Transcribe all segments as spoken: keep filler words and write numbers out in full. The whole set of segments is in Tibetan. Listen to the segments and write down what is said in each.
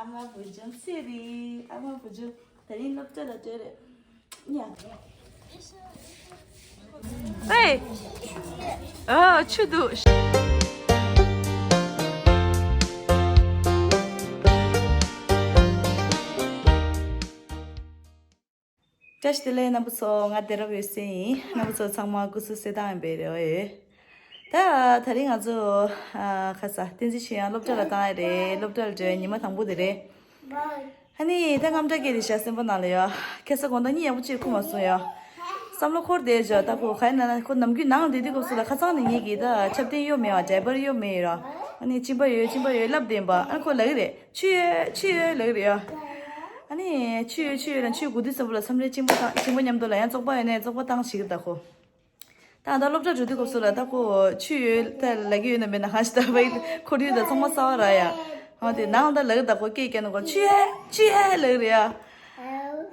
ཨ་མ་བུ་ཆུང་ཚེ་རིང་། ཨ་མ་བུ་ཆུང་། ད་རིང་སློབ་གྲྭ་ལ་འགྲོ་རེད། ཉ། ཨེ། ཨ་ཆུ་འདུག་བཀྲ་ཤིས་བདེ་ལེགས་རྣམ་པ་ཚོ། ང་བདེ་རབ་ཡོད་སེ་ཡིན། རྣམ་པ་ཚོ་ཚང་མ་སྐུ་གཟུགས་གསལ་ཐང་ཡིན་པས་རེད། ད་དེ་རིང་ང་ཚོ་ཨ་ཁ་ས་བསྟན་འཛིན་ཆོས་དབྱངས་སློབ་གྲྭ་ལ་བཏང་ཡ་རེད། སློབ་གྲྭ་ལ་འགྲོ་ཡ་ཉི་མ་དང་པོ་དེ་རེད། ཨ་ནི་ད་རྔམ་སྐྲག་སྐྱེས་ཏེ་བཞག་སེམས་པ་ནང་ལ་ཡོད། ཁ་ས་དགོང་དག་གཉིད་ཡག་པོ་ཅིག་ཁུག་མ་སོང་ཡ། བསམ་བློ་འཁོར་བསྡད་བཞག་ད་ཁོ་ག་ཡིན་ན་ན་ཁོ་ནམ་རྒྱུན་ནང་ལ་བསྡད་དུས་སྐབས་སུ་ལ་ཁ་སང་ནས་ངེད་ཀྱིས་ད་ཆབ་ལྡན་གཡོག་མེད་པ། ཌའི་པར་གཡོག་མེད་ཡོད་ར། ཨ་ནི་གཅིན་པ་ཡོད་གཅིན་པ་ཡོད་ལབ་བསྡད་པ། ཨ་ཁོ་ལབ་ཀྱི་རེད། ཆུ་ཡོད་ཆུ་ཡོད་ལབ་ཀྱི་རེད་ཡ། ཨ་ནི་ཆུ་ཡོད་ཆུ་ཡོད་ལ་ཆུ་དགོས་དུས་ཙམ་པ་ལ་མཚམས་རེ་གཅིན་པ་དང་གཅིན་པ་མཉམ་དུ་ལ་ཡང་བཙོག་པ་ཡོད་ནའི་བཙོག་པ་བཏང་བྱེད་ཀྱི་ད་ཁོ། ད་ད་སློབ་གྲྭ་འགྲོ་དུས་སྐབས་སུ་ལ་ད་ཁོ་ཆུ་ཡོད་ད་ལབ་ཀྱི་ཡོད་ན་མེད་ན་ཧ་ཤི་ད་བའི་ཁོར་ཡུག་ད་ཚང་མ་གསར་པ་ར་ཡ། ཧོ་དེ་ནང་ད་ལབ་ཀྱི་ད་ཁོ་སྐད་རྒྱག་ན་ཁོ་ཆུ་ཡོད་ཆུ་ཡོད་ལབ་ཀྱི་རེད་ཡ།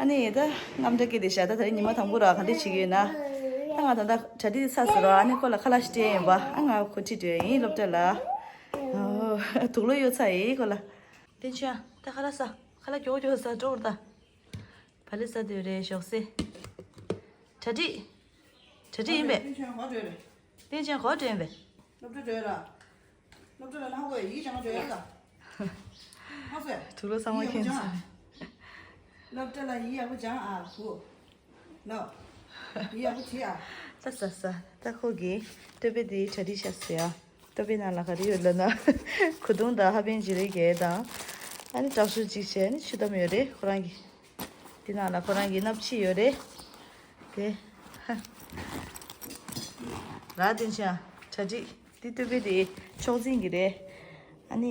ཨ་ནི་ད་རྔམ་སྐྲག་སྐྱེས་ཏེ་བཞག་ད་ད་རེས་ཉི་མ་དང་པོ་ར་ག་འདྲ་བྱེད་ཀྱི་ཡོད་ན། ད་ང་ད་ད་གྲ་སྒྲིག་ཚར་ཟེར་རོ། ཨ་ནི་ཁོ་ལ་ཁ་ལག་ཞིག་སྤྲད་ཡིན་པ། ཨ་ང་ཁོ་ཁྲིད་འགྲོ་ཡིན་སློབ་གྲྭ་ལ། ཨོ་དུག་ལོག་གཡོག་ཚར་ཡིན་ཁོ་ལ། བསྟན་ཆོས་ད་ཁ་ལག་ཟ། ཁ་ལག་མགྱོགས་མགྱོགས་ཟ་འགྲོ་བར་ད། བ་ལི་ཟ་དུས་རེད་ཞོགས་སེ། གྲ་སྒྲིག་གྲ་སྒྲིག་ཡིན་པས། བསྟན་ཆོས་ག་བར་འགྲོ་རེད། བསྟན་ཆོས་ག་བར་འགྲོ་ཡིན་པས། སློབ་གྲྭ་འགྲོ་ཡ་ལ། སློབ་གྲྭ་ལ་ལྷག་དགོས་ཡིག་སྦྱང་འགྲོ་ཡ་ལ། ཧ་སེ། དུག་ལོག་ཚང་མ་ཡིག་ཡག་པོ་ཁྱེར་སྦྱང་ཨ། སློབ་གྲྭ་ལ་ཡིག་ཡག་པོ་སྦྱང་ཨ་བུ། ལོ། ཡིག་ཡག་པོ་བྲིས་ཨ། ད་ཟ་ཟ། ད་ཁོ་གིས་ལྟོ་ཕད་དེ་གྲ་སྒྲིག་བྱས་སོ་ཡ། ལྟོ་ཕད་ནང་ལ་ག་རེ་ཡོད་ལབ་ན། གོས་ཐུང་དང་ཧ་པན་ཇི་རེ་གས་དང་། ཨ་ནི་དྲག་ཤུགས་གཅིག་བྱས་ནི་ཆུ་དམ་ཡོད་རེད་ཁོ་རང་གི། དེ་ནང་ལ་ཁོ་རང་གི་སྣབས་ཕྱི་ཡོད་རེད། དེ། ཧ། ར་བསྟན་ཆོས་གྲ་སྒྲིག་དེ་ལྟོ་ཕད་དེ་ཕྱོགས་འཛིན་གྱི་རེད། ཨ་ནི་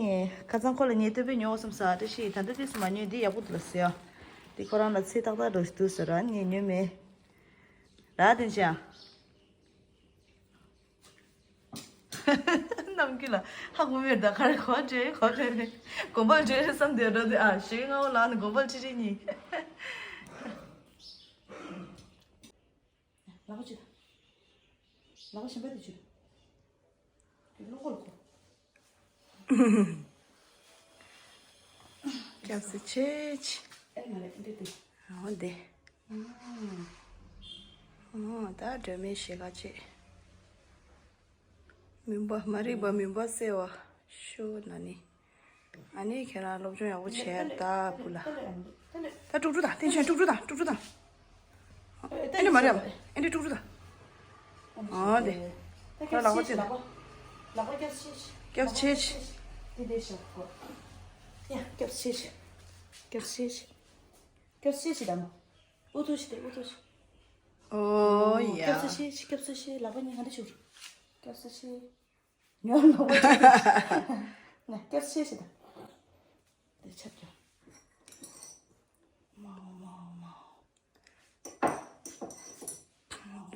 ཁ་སང་ཁོ་ལ་ངས་ལྟོ་ཕད་ཉོ་བསམ་ས། བཀྲ་ཤིས་ད་ལྟ་དུས་སུ་མ་ཉོས་འདི་ཡག་པོ་འདུག་ལ་ཟེར་ཡ། དེ་ཁོ་རང་ལ་ཚེ་ཏག་ཏག་འགྲོ་འདུག་ཟེར་ར་ངས་ཉོས་མེད། ར་བསྟན་ཆོས། ནམ་རྒྱུན་ལ་ཧ་གོ་མེད་ད་ག་རེ་གོ་བྲེལ་གོ་བྲེལ་རེད། དགོན་པར་འགྲོ་བསམ་དེ་འགྲོ་དེ་ཨ་ཞེ་ངའོ་ལགས་ནི་དགོན་པར་ཁྲི་ཁྲི་གཉིས། ལག་པ་ཅི། ལག་པ་གཞན་པ་དེ་ཅི། དེ་ལོག་གོ་ལོག་གོ། སྐྱབས་སུ་མཆི། ཨེ་མ་རེད་འདི་དེ། འོ་འདི། ཨོ་ད་སྒྲོལ་མའི་ཞལ་ཁ་ཅིག་མུན་པ་མ་རིག་པ་མུན་པ་སེལ་བ། ཤོ་ན་ནི། ཨ་ནི་ཁྱེད་རང་སློབ་སྦྱོང་ཡག་པོ་བྱས་ད་བུ་ལ། ད་དཀྲུག་དཀྲུག་དང་བསྟན་ཆོས་དཀྲུག་དཀྲུག་དང་དཀྲུག་དཀྲུག་དང་། ཨེ་འདྲ་མ་རེད་ཨ། ཨེ་འདྲ་དཀྲུག་དཀྲུག་དང་། ཨོ་དེ། ད་ལག་པ་ཅི་ལ། ལག་པ་སྐྱབས་ཆེ་ཆེ། སྐྱབས་ཆེ་ཆེ། འདི་འདི་ཤོག་གོ། ཡ་སྐྱབས་ཆེ་ཆེ། སྐྱབས་ཆེ་ཆེ། སྐྱབས་ཆེ་ཆེ་དང་། ཨུ་ཐུ་ཆེ་དེ་ཨུ་ཐུ་ཆེ། ཨོ་ཡ། སྐྱབས་ཆེ་ཆེ་སྐྱབས་ཆེ་ཆེ། ལག་པ་གཉིས་ག་འདྲ་བྱུར། སྐྱབས་ཆེ་ཆེ། ཉོན་ལོག་པ་ཆེ་ཆེ། ན་སྐྱབས་ཆེ་ཆེ་དང་། དེ་ཆབ་ཀྱང་། མའོ་མའོ་མའོ།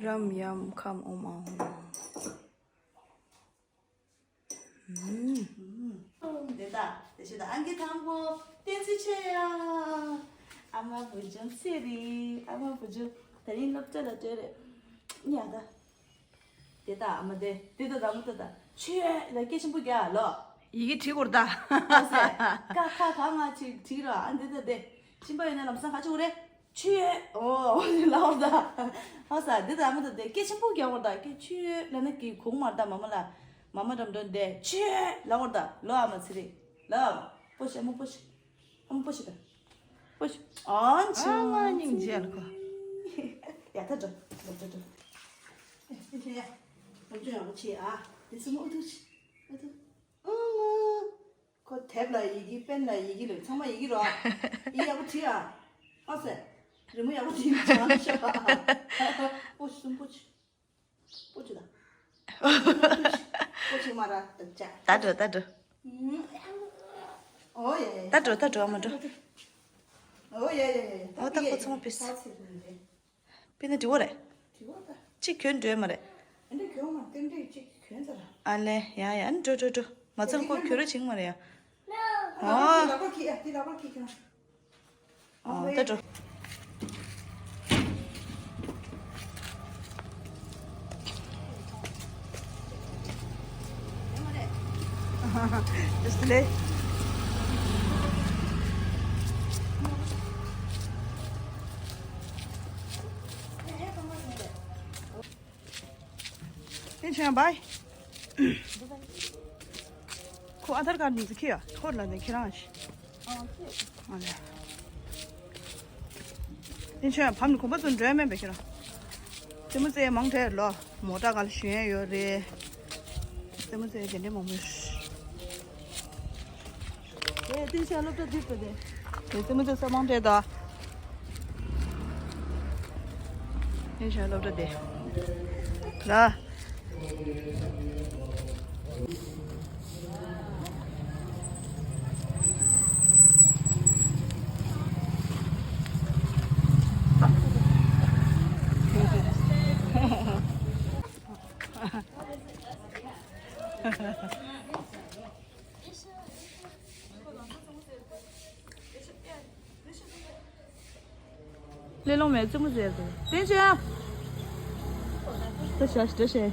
རམ་ཡམ་ཁམ་ཨོཾ་ཨཱཿཧཱུྃ། ཨུམ། དེ་ལྟ་དེ་བཞིན་དུ་ཨང་ཀི་དང་པོ་བསྟན་འཛིན་ཆོས་དབྱངས། ཨ་མ་བུ་ཆུང་ཚེ་རིང་། ཨ་མ་བུ་ཆུང་ད་རིང་སློབ་གྲྭ་ལ་འགྲོ་རེད། ཉ་ད། དེ་ལྟ་ཨ་མ་དེ་དེ་ལྟ་ད་མོ་ལྟ་ད། ཆོས་ལ་སྐད་ཆེན་པོ་རྒྱག་ལོ། ཡི་གེ་བྲིས་དགོས་རེད་ད། ཨ་སེ། ཀ་ཁ་ག་ང་ཅིག་བྲིས་རོགས། ཨ་འདི་ལྟ་དེ། གཅིན་པ་ཡོད་ན་ལམ་སང་ག་ཅིག་འོ་རེད། ཆོས། ཨོ་ལ་འོར་ད། ཨ་ས་འདི་ལྟ་ཨ་མ་ལྟ་དེ་སྐད་ཆེན་པོ་རྒྱག་འོར་ད། སྐད་ཆོས་ལ་ན་གི་གུང་མར་ད་མ་མ་ལ། མ་མ་འགྲམ་འགྲོ་འདས་ཆོས་ལ་འོར་ད་ལོ། ཨ་མ་ཚེ་རིང་ལ། པོ་ཤ་མོ་པོ་ཤ། ཨ་མ་པོ་ཤ་ད། པོ་ཤ། ཨ་ཨ་མ་སྙིང་རྗེ་ལ་གོ། ཡ་ད་འགྲོ་འགྲོ་འགྲོ་འགྲོ། ཨེ་ཨེ་ཡ། ལོ་ཅོ་ཡག་པོ་བྱེད་ཨ། དེ་སུ་མོ་ཨུ་ཐུ་ཨུ་ཐུ། ཨ་མ། ཁོ་དེབ་ལ་ཡི་གེ་པེན་ལ་ཡི་གེ་ལ་ཚང་མ་ཡི་གེ་རོ། ཡི་ཡག་པོ་བྲིས་ཨ། ཨ་སེ། རི་མོ་ཡག་པོ་བྲིས་བྱང་ཤོག་པོ་གསུམ་པོ་ཆི། པོ་ཆི་ད། པོ་ཆི་མ་ར་ད་ཅ། ད་འགྲོ་ད་འགྲོ། ཨོ་ཡ་ཡ། ད་འགྲོ་ད་འགྲོ་ཨ་མ་འགྲོ། ཨོ་ཡ་ཡ་ཡ། ཨོ་ད་ཁོ་ཚང་མ་ཕུད་སོང་། དཔེར་ན་འགྲིག་པ་རེད། གཅིག་གྱོན་འགྲོ་ཡ་མ་རེད། ཨ་ལེ་ཡ་ཡ་འགྲོ་འགྲོ་འགྲོ། མ་ཚར་ཁོ་གྱོན་ར་བྱིང་མ་རེད་ཡ། ཨོ། ཨོ་ད་འགྲོ། ཨ་ལེ། བསྟན་ཆོས་ཡང་བའི། ཁོ་ཨ་དར་ཀར་ནི་ཁྱེར་ཡ། ཁོ་ལ་ནི་ཁྱེད་རང་ཞིག་ཨ་ལས། བསྟན་ཆོས་ཡང་བམ་ནི་གོམ་པ་ཚོ་འགྲོ་ཡ་མེད་པས་ཁྱེད་རང་། རྩེད་མོ་རྩེ་མང་དྲགས་ལོ། མོ་ཊ་ག་ལ་ཞོན་ཡ་ཡོད་རེད། རྩེད་མོ་རྩེ་དེ་འདྲས་མང་པོ་ཡོད། ཨེ་བསྟན་ཆོས་སློབ་གྲྭ་འདི་ལྟ་དེ། དེ་རྩེད་མོ་རྩེ་ས་མང་དྲགས་ད། བསྟན་ཆོས་སློབ་གྲྭ་དེ། ལ། ལས་སློང་མའི་རྩེད་མོ་རྩེ་ཡ་དེ། བསྟན་ཆོས་ཡ། ད་ཞག་ཞིག་འདྲ་བྱས།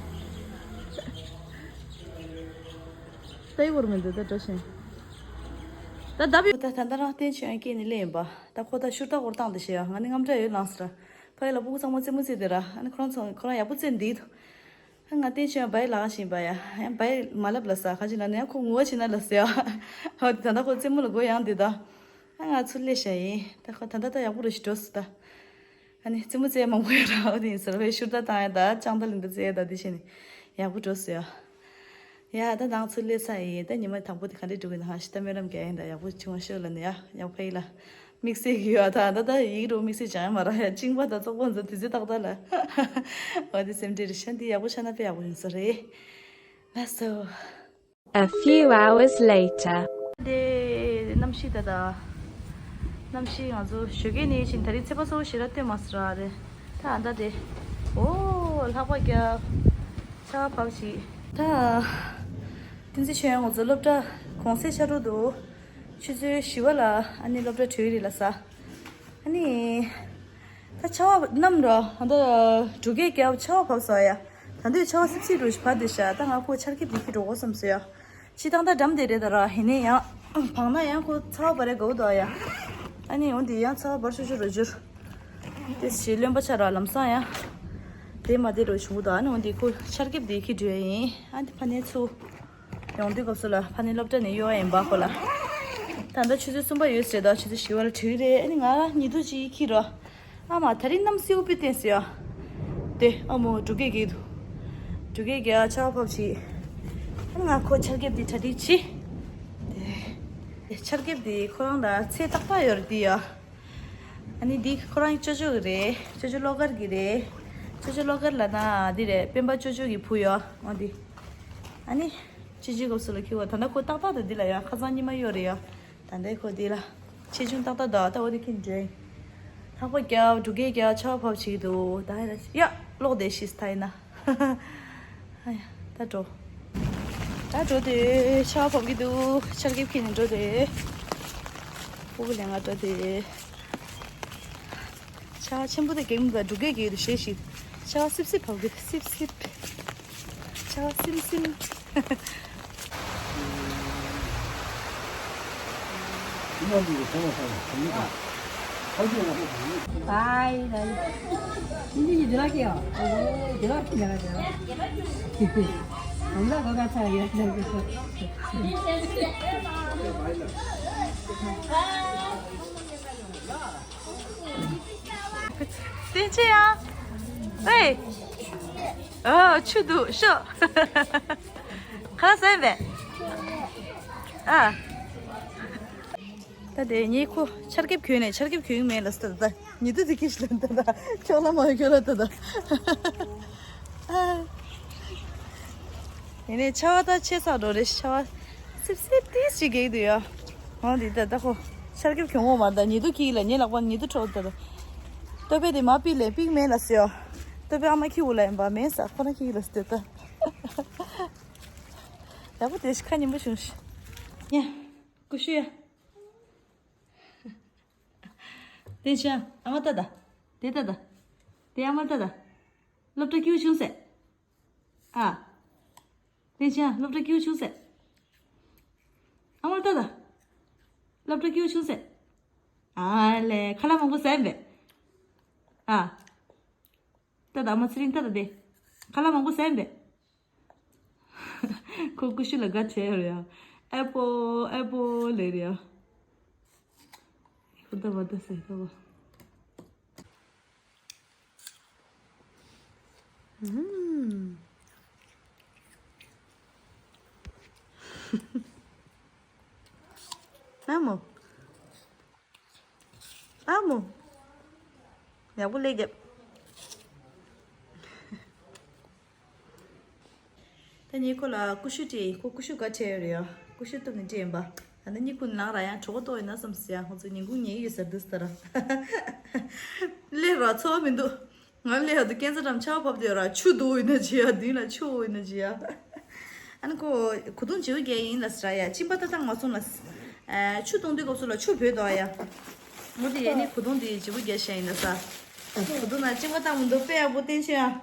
ལྟ་ཡི་བོར་མི་འདུག་ད་འདྲ་བྱས། ད་ད་བི་ད་ད་ད་རང་བསྟན་ཆོས་ཡ་སྐྱེས་ནི་ལས་ཡིན་པ། ད་ཁོ་ད་ཤུར་ད་ཧོར་བཏང་དེ་བྱས་ཡ། ང་ནི་དངངས་སྐྲག་ཡོད་ལངས་སི་ར། ཕ་ཡི་ལ་སྤུ་གུ་ཚང་མ་རྩེད་མོ་རྩེ་དེ་ར། ཨ་ནི་ཁོ་རང་ཚོ་ཁོ་རང་ཡག་པོ་རྩེ་འདི་འདུག་ང་བསྟན་ཆོས་ཡ་བའི་ལག་བཞིན་པ་ཡ། ཡང་བའི་མ་ལབ་ལ་ས་ཁ་ཅིག་ན་ནི་ཡང་ཁོ་ངུ་བ་བྱེད་ན་ལ་ཟེར་ཡ། ཧོ་དེ་ད་ད་ཁོ་རྩེད་མོ་ལ་དགོས་ཡང་འདི་ད། ཨ་ང་ཚུར་སླེབས་བཞག་ཡིན། ད་ཁོ་ད་ད་ད་ཡག་པོ་རུ་ཞིག་འགྲོ་སི་ད། ཨ་ནི་རྩེད་མོ་རྩེ་མང་པོ་ཡོད་ར། འོ་དེ་ཡིན་ཟེར་བའི་ཤུར་ད་བཏང་ཡ་ད་ལྕང་ད་ལིང་ད་རྩེ་ཡ་ད་དེ་བྱས་ནི་ཡག་པོ་འགྲོ་སི་ཡ། ཡ་ད་ནང་ཚུར་སླེབས་ས་ཡིན། ད་ཉི་མ་དང་པོ་དེ་ག་འདྲས་འགྲོ་གི་ན་ཧ་ཤི་ད་སྨོན་ལམ་རྒྱག་ཡིན། ད་ཡག་པོ་བྱུང་བ་ཤོད་ལ་ནི་ཡ་ཡག་པོ་ཕ་ཡི་ལ། དམིགས་བསལ་གྱི་ཡོད་ད། ད་ད་ཡིག་རུ་དམིགས་བསལ་སྦྱང་ཡ་མ་རག་ཡ། གཅིན་པ་ད་བཙོག་པ་ཚོ་དུས་ཚོད་ཏག་ཏག་ལ། འོ་དེ་སེམས་ཁྲལ་རེད་ཤ། འདི་ཡག་པོ་ཆགས་ན་དཔེ་ཡག་པོ་ཡིན་ས་རེད། ལགས་སོ། A few hours later. དེ་གནམ་གཤིས་ད་ད། གནམ་གཤིས་ང་ཚོ་ཞོགས་ཀས་ནས་ཕྱིན་ད་རིང་ཚེས་པ་གཙོ་བོ་ཞེ་དྲག་སྟོན་མ་སོང་ར་རེད། ད་ཨ་ད་དེ། ཨོ་ལྷགས་པ་རྒྱབ། ཆར་པ་བབས་ཤིག་ད། བསྟན་འཛིན་ཆོས་དབྱངས་ང་ཚོ་སློབ་གྲྭ་གུང་སེང་ཆགས་འགྲོ་འདུག་ཆུ་ཚོད་བཞི་པ་ལ་ཨ་ནི་སློབ་གྲྭ་གྲོལ་རེད་ལ་ས། ཨ་ནི། ད་ཆར་པ་གནམ་ར་ཨ་ད་འབྲུག་སྐད་རྒྱབ་ཆར་པ་བབས་སོང་ཡ། ད་འདོད་ཆར་པ་སིབ་སིབ་རུ་ཞིག་བབས་འདུག་ཤག་ད་ང་ཁོ་ཆར་ཁེབས་འདི་ཁྱེར་འགྲོ་དགོས་བསམ་སོང་ཡ། ཕྱི་ཐང་ད་འགྲམ་དེ་རེད་ད་ར། ཡིན་ནའི་ཡང་བང་ན་ཡང་ཁོ་ཚ་བ་བར་རེ་དགའ་བོ་འདུག་ཡ། ཨ་ནི་འོན་ཏེ་ཡང་ཚ་བ་བར་ཤུ་ཤུ་རུ་འགྱུར། དེ་ཞེས་རློན་པ་ཆ་ར་ལམ་སང་ཡང་དེ་མ་དེ་རུ་བྱུང་བོ་འདུག་ཨ་ནི་འོན་ཏེ་ཁོ་ཆར་ཁེབས་དེ་ཁྱེར་འགྲོ་ཡ་ཡིན། ཨ་ནི་ཕ་ནས་ཚུར་ཡོང་དུས་སྐབས་སུ་ལ་ཕ་ནི་སློབ་གྲྭ་ནས་གཡོལ་བ་ཡིན་པ་ཁོ་ལ། ད་ལྟ་ཆུ་ཚོད་གསུམ་པ་ཡོད་ཟེར་ད་ཆུ་ཚོད་བཞི་པ་ལ་གྲོལ་རེད། ཨ་ནི་ང་ཉི་དུ་ཅིག་ཁྱེར་རོ། ཨ་མ་ད་རིང་གནམ་སེའུ་པི་བསྟན་ཟེར་ཡ། དེ་ཨ་མོ་འབྲུག་སྐད་གིས་འདུག་འབྲུག་སྐད་གིས་ཨ་ཆར་པ་བབས་ཤིག་ཨ་ནི་ང་ཁོ་ཆར་ཁེབས་འདི་གྲ་སྒྲིག་བྱེད། དེ། ཆར་ཁེབས་འདི་ཁོ་རང་ལ་ཚད་ཏག་ཏག་ཡོད་རེད་དེ་ཡ། ཨ་ནི་འདི་ཁོ་རང་ཅོ་ཅོ་གི་རེད། ཅོ་ཅོ་བློ་དཀར་གི་རེད། ཅོ་ཅོ་བློ་དཀར་ལབ་ན་འདི་རེད། སྤེན་པ་ཅོ་ཅོ་གི་བུ་ཡ། འོ་འདི། ཨ་ནི། ཅི་ཅི་སྐབས་སུ་ལ་ཁྱི་བ་ད་ལྟ་ཁོ་ཏག་ཏག་ཏུ་འདི་ལ་ཡ་ཁ་སང་ཉི་མ་གཡོག་རེད་ཡ། ད་ལྟ་ཁོ་འདི་ལ། ཆེ་ཆུང་ཏག་ཏག་འདུག་ད་འོ་འདི་ཁྱི་འདྲེ། ལྷགས་པ་རྒྱབ་འབྲུག་སྐད་རྒྱབ་ཆར་པ་བབས་བྱེད་ཀྱི་འདུག་ད་ཡ་ལ་ཡ་ལོག་བསྡད་ཤིས་ཐ་ཡིན་ན། ཨ་ཡ། ད་འགྲོ། ད་འགྲོ་དེ་ཆར་པ་བབས་ཀྱི་འདུག་ཆར་ཁེབས་ཁྱེར་ནས་འགྲོ་དེ། སྤོ་བོ་ལས་ང་འགྲོ་དེ། ཆར་ཆེན་པོ་དེ་གེམ་ལ་འབྲུག་སྐད་ཀྱི་རུ་ཤེས་ཤིག་ཆར་སིབ་སིབ་བབས་ཀྱི་སིབ་སིབ། ཆར་སིམ་སིམ། Bye, bye. Hindi, hindi lang kayo. Oo, hindi lang kayo. Wala ko ka sa iyo. Thank you. ཨེ། ཨོ་ཆུ་འདུག་ཤོག་ཁ་ལག་ཟ་ཡིན་པས། ཨ། ད་དེ་ངས་ཁོ་ཆར་ཁེབས་གྱོན་ནས་ཆར་ཁེབས་གྱོན་གྱི་མེད་ལ་ཟེར། ད་ཉི་དུ་དེ་ཁྱི་ཞིག་ལ་ད་ད་ཁྱོག་ལ་མ་ཁྱོག་ལ་ད་ད། ཨ། ཡིན་ནའི་ཆར་པ་ད་ཆེ་ས་འགྲོ་རེད། ཆར་པ་སིབ་སིབ་ཏིས་ཅིག་རྒྱག་འདུག་ཡ། འོ་འདི་ད་ད་ཁོ་ཆར་ཁེབས་གྱོན་འོང་མ་ད་ཉི་དུ་ཁྱི་ལ་ཉེ་ལག་པ་ཉི་དུ་ཁྲོ་ད་ད། ལྟོ་ཕད་དེ་མ་ཕིག་ལས་ཕིག་མེད་ལ་ཟེར་ཡ། ལྟོ་ཕད་ཨ་མ་ཁྱི་འུ་ལ་ཡིན་པ་མེད་ས་ཁོ་ན་ཁྱི་ལ་ཟེར་ད། ཡག་པོ་དེ་ཤི་ཁ་ཉིན་པོ་བྱུང་ཤི། ཉ། ཀུ་ཤུ་ཡ། དེ་ཤ་ཨ་མ་ལྟ་ད། དེ་ལྟ་ད། དེ་ཨ་མ་ལྟ་ད། སློབ་གྲྭ་སྐྱིད་པོ་བྱུང་ཟེར། ཨ། བསྟན་ཆེན་སློབ་གྲྭ་སྐྱིད་པོ་བྱུང་ཟེར། ཨ་མ་ལྟ་ད། སློབ་གྲྭ་སྐྱིད་པོ་བྱུང་ཟེར། ཨ་ལས་ཁ་ལག་མང་པོ་ཟ་ཡིན་པས། ཨ། ལྟ་ད་ཨ་མ་ཚེ་རིང་ལྟ་ད་དེ། ཁ་ལག་མང་པོ་ཟ་ཡིན་པས། ཁོ་ཀུ་ཤུ་ལ་དགའ་བྱས་ཡོད་རེད་ཡ། ཨེ་པོ་ཨེ་པོ་ལེ་རེད་ཡ། ཁོ་ད་བ་ད་ཟེར་ད་བ། ཨུམ། ལ་མོ། ལ་མོ། ཡག་པོ་ལས་རྒྱབ། ད་ངས་ཁོ་ལ་ཀུ་ཤུ་སྤྲད་ཡིན། ཁོ་ཀུ་ཤུ་ག་སྤྲད་ཡོད་རེད་ཡ། ཀུ་ཤུ་བཏུང་ནས་སྤྲད་ཡིན་པ། ད་ནི་གཉིད་ཁུག་ནས་ལངས་ར་ཡ། གྲོད་ཁོག་ལྟོགས་ཡོད་ན་བསམ་སོང་ཡ། ཁོ་ཚོ་ཉིན་གུང་ཉལ་གི་ཡོད་ཟེར་འདུག་ཟེར་ར། སླེབས་ར་ཚོར་བ་མི་འདུག་ང་སླེབས་ཡ་དུས་སྐས་འཛེག་འགྲམ་ཆར་པ་བབས་བསྡད་ཡོད་ར། ཆུ་རྡོལ་ཡོད་ན་བྱེད་ཡ། མདུན་ལ་ཆུ་ཡོད་ན་བྱེད་ཡ། ཨ་ནི་ཁོ་གོས་ཐུང་བརྗེ་པོ་རྒྱག་ཡིན་ལབ་ཟེར་ར་ཡ། གཅིན་པ་ཏག་ཏག་མ་སོང་ལབ། ཨ། ཆུ་བཏུང་དུས་སྐབས་སུ་ལ་ཆུ་བུད་འདུག་ཡ། འོ་དེ་ཡས་ནི་གོས་ཐུང་དེ་བརྗེ་པོ་རྒྱག་བཞག་ཡིན་ལབ་ས། གོས་ཐུང་ན་གཅིན་པ་བཏང་མི་འདུག་དཔེ་ཡག་པོ་བསྟན་ཤོག་ཡ།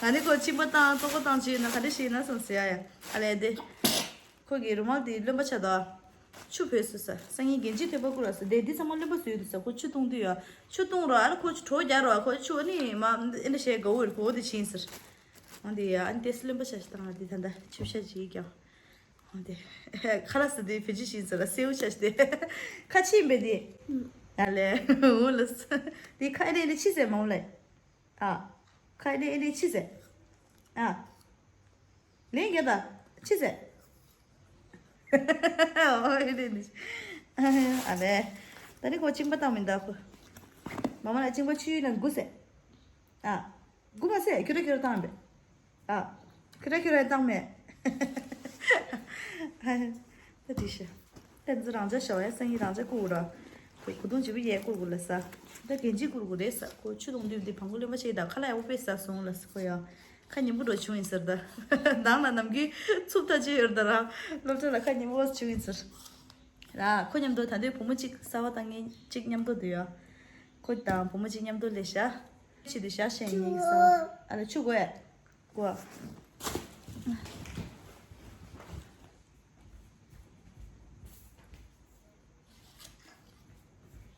ང་ནི་ཁོ་གཅིན་པ་བཏང་ལྟོགས་པ་བཏང་བྱས་ན་ག་འདྲ་ཞིག་ཡིན་ན་བསམ་ཟེར་ཡ་ཡ། ཨ་ལས་དེ། ཁོ་གི་རུ་མལ་དེ་རློན་པ་ཆགས་འདུག་ཆུ་བུད་སོང་ཟེར། སང་ཉིན་གན་ཇི་ཐོད་པ་བསྐུར་ར་ཟེར། དེ་འདི་ཚང་མ་རློན་པ་བཟོས་འདུག་ཟེར། ཁོ་ཆུ་བཏུང་དུས་ཡ། ཆུ་བཏུང་རོགས། ཨ་ནི་ཁོ་གྲོད་རྒྱག་རོགས། ཁོ་ཆུ་ཨ་ནི་མ་ཨེ་འདྲ་བྱས་དགའ་བོ་ཡོད། ཁོ་འོ་དེ་བྱིན་ཟེར། འོ་དེ་ཡ། ཨ་ནི་ཏེ་སི་རློན་པ་ཆགས་ཤིག་བཏང་ར། དེ་ད་ལྟ་ཆུ་བཤལ་ཅིག་ཀྱང་། འོ་དེ། ཁ་ལག་ཟེར་དེ་བེད་སྤྱོད་བྱིན་ཟེར་ར། སེའུ་ཆགས་ཤིག་དེ། ཁ་ཕྱེ་ཡིན་པས་དེ། ཨ་ལས། འོ་ལ་ས། དེ་ཁ་ཨེ་རེ་ཨེ་རེ་ཕྱེ་ཟེར་མ་འོ་ལས། ཨ། ཁ་ཨེ་རེ་ཨེ་རེ་ཕྱེ་ཟེར། ཨ། ལན་རྒྱག་ད། ཕྱེ་ཟེར། ཨོ་ཨེ་རེ་ནི། ཨ་ལས། ད་ནི་ཁོ་གཅིན་པ་བཏང་མི་འདུག་ཁོ། མ་མ་ལ་གཅིན་པ་ཆུ་ཡིན་ན་དགུ་ཟེར། ཨ། དགུ་མ་ཟེར། ཁྱོད་ར་ཁྱོད་ར་བཏང་བས། ཨ། ཁྱོད་ར་ཁྱོད་ར་བཏང་མེད། ད་དེ་ཤ། ད་འཛི་རང་ཅག་ཤ་བ་ཡ། སང་ཉིན་རང་ཅག་བསྐུར་ར། ཁོ་གོས་ཐུང་བརྗེ་པོ་ཡས་བསྐུར་དགོས་ལབ་ས། ད་གན་ཇི་བསྐུར་དགོས་རེད་ཟེར། ཁོ་ཆུ་བཏུང་དུས་འདི་བང་གོ་རློན་པ་ཆེ་ད། ཁ་ལག་ཡག་པོ་དཔེ་ཟ་སོང་ལབ་ས། ཁོ་ཡ། ཁ་ཉན་པོ་འགྲོ་བྱུང་ཡིན་ཟེར་ད། མདང་ལ་ནམ་རྒྱུན་འཚུབ་ཐག་ཆོད་ཡོད་ད་ར། སློབ་གྲྭ་ལ་ཁ་ཉན་པོ་བྱུང་ཡིན་ཟེར། ར། ཁོ་མཉམ་དུ་ད་དུང་བུ་མོ་གཅིག་གསར་པ་བཏང་མཁན་གཅིག་མཉམ་དུ་འདུག་ཡ། ཁོ་དང་བུ་མོ་གཅིག་མཉམ་དུ་སླེབས་ཤག་ཆེད་དུ་ཞག་བཤད་ཡིན་ཟེར། ཨ་ལ་ཆུ་དགོས། དགོས།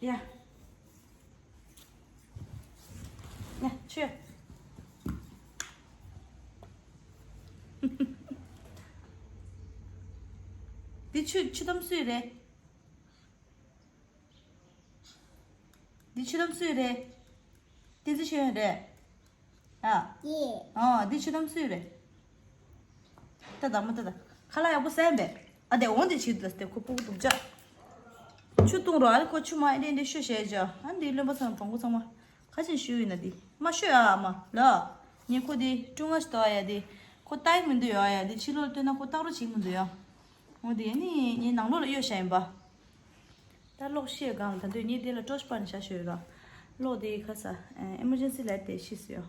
ཡ། ཡ། ཆུ། འདི་ཆུ་ཆུ་དམ་སུའི་རེད། འདི་ཆུ་དམ་སུའི་རེད། བསྟན་འཛིན་ཤེས་ཡོན་རེད། ཨ། ཡེ། ཨ། འདི་ཆུ་དམ་སུའི་རེད། ད་ད་མོ་ད་ད། ཁ་ལག་ཡག་པོ་ཟས་པས། ཨ་དེ་འོང་དེ་བྱེད་དུས་དེ་ཁོ་ཕྲུ་གུ་སྡུག་ཅག་ཆུ་བཏུང་རོགས། ཨ་ནི་ཁོ་ཆུ་མ་ཨེ་འདྲ་འདྲ་བཤོས་བྱས་ཅག་ཨ་འདི་རློན་པ་ཚང་བྲང་ཁོ་ཚང་མ། ཁ་ཆེན་ཞུ་ཡིན་ན་འདི་མ་བཤོས་ཨ་མ་ལ། ངས་ཁོ་འདི་ཀྲུང་ང་ཞིག་ཏོ་ཡ་འདི། ཁོ་ལྟ་ཡི་མི་འདུག་ཡ། ཡ་འདི་ཕྱི་ལོགས་ལ་སྟོན་ན་ཁོ་ལྟ་རོགས་བྱེད་མི་འདུག་ཡ། འོ་དེ་ནི་ངས་ནང་ལོགས་ལ་གཡོལ་བཞག་ཡིན་པ། ད་གློག་ཤེས་གང་ད་དུས་ངས་དེ་ལ་ཊོར་ཆི་སྤར་ནས་བཞག་ཤོད་ར། གློག་དེ་ཁ་ས་ཨེ་མར་ཇེན་སི་ལའིཊ་དེ་ཤི་སོང་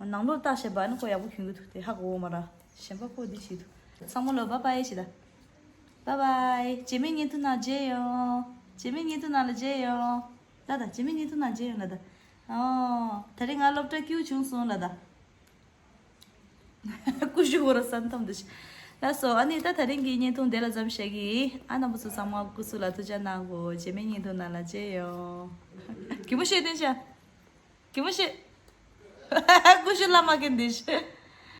ཡ། ནང་ལོགས་བཏགས་བཞག་པ་ནི་ཁོ་ཡག་པོ་གྱོན་གྱི་འདུག་དེ་ཧ་གོ་བོ་མ་ར། གཞན་པ་ཁོ་འདི་བྱེད་འདུག་ཚང་མ་ལོ་བཱའི་བཱའི་བྱེད་ད། བཱའི་བཱའི། རྗེས་མའི་བརྙན་ཐུང་ནང་མཇལ་ཡོང་། རྗེས་མའི་བརྙན་ཐུང་ནང་ལ་མཇལ་ཡོང་། ལ་ད་རྗེས་མའི་བརྙན་ཐུང་ནང་མཇལ་ཡོང་ལ་ད། ཨོ། ད་རེས་ང་སློབ་གྲྭ་སྐྱིད་པོ་བྱུང་སོང་ལ་ད། ཀུ་ཤུ་ཧོ་ར་སན་ཏམ་དུ་ཤི། ལགས་སོ། ཨ་ནི་ད་ད་རིང་གི་བརྙན་ཐུང་དེ་ལ་མཚམས་བཞག་གི། ཨ་རྣམ་པ་ཚོ་ཚང་མ་སྐུ་གཟུགས་ལ་ཐུགས་ཅག་གནང་གོ། རྗེས་མའི་བརྙན་ཐུང་ནང་ལ་མཇལ་ཡོང་། གད་མོ་ཤོར་དེ་ཤ། གད་མོ་ཤོར། ཀུ་ཤུ་བླ་མ་གན་དེ་ཤ།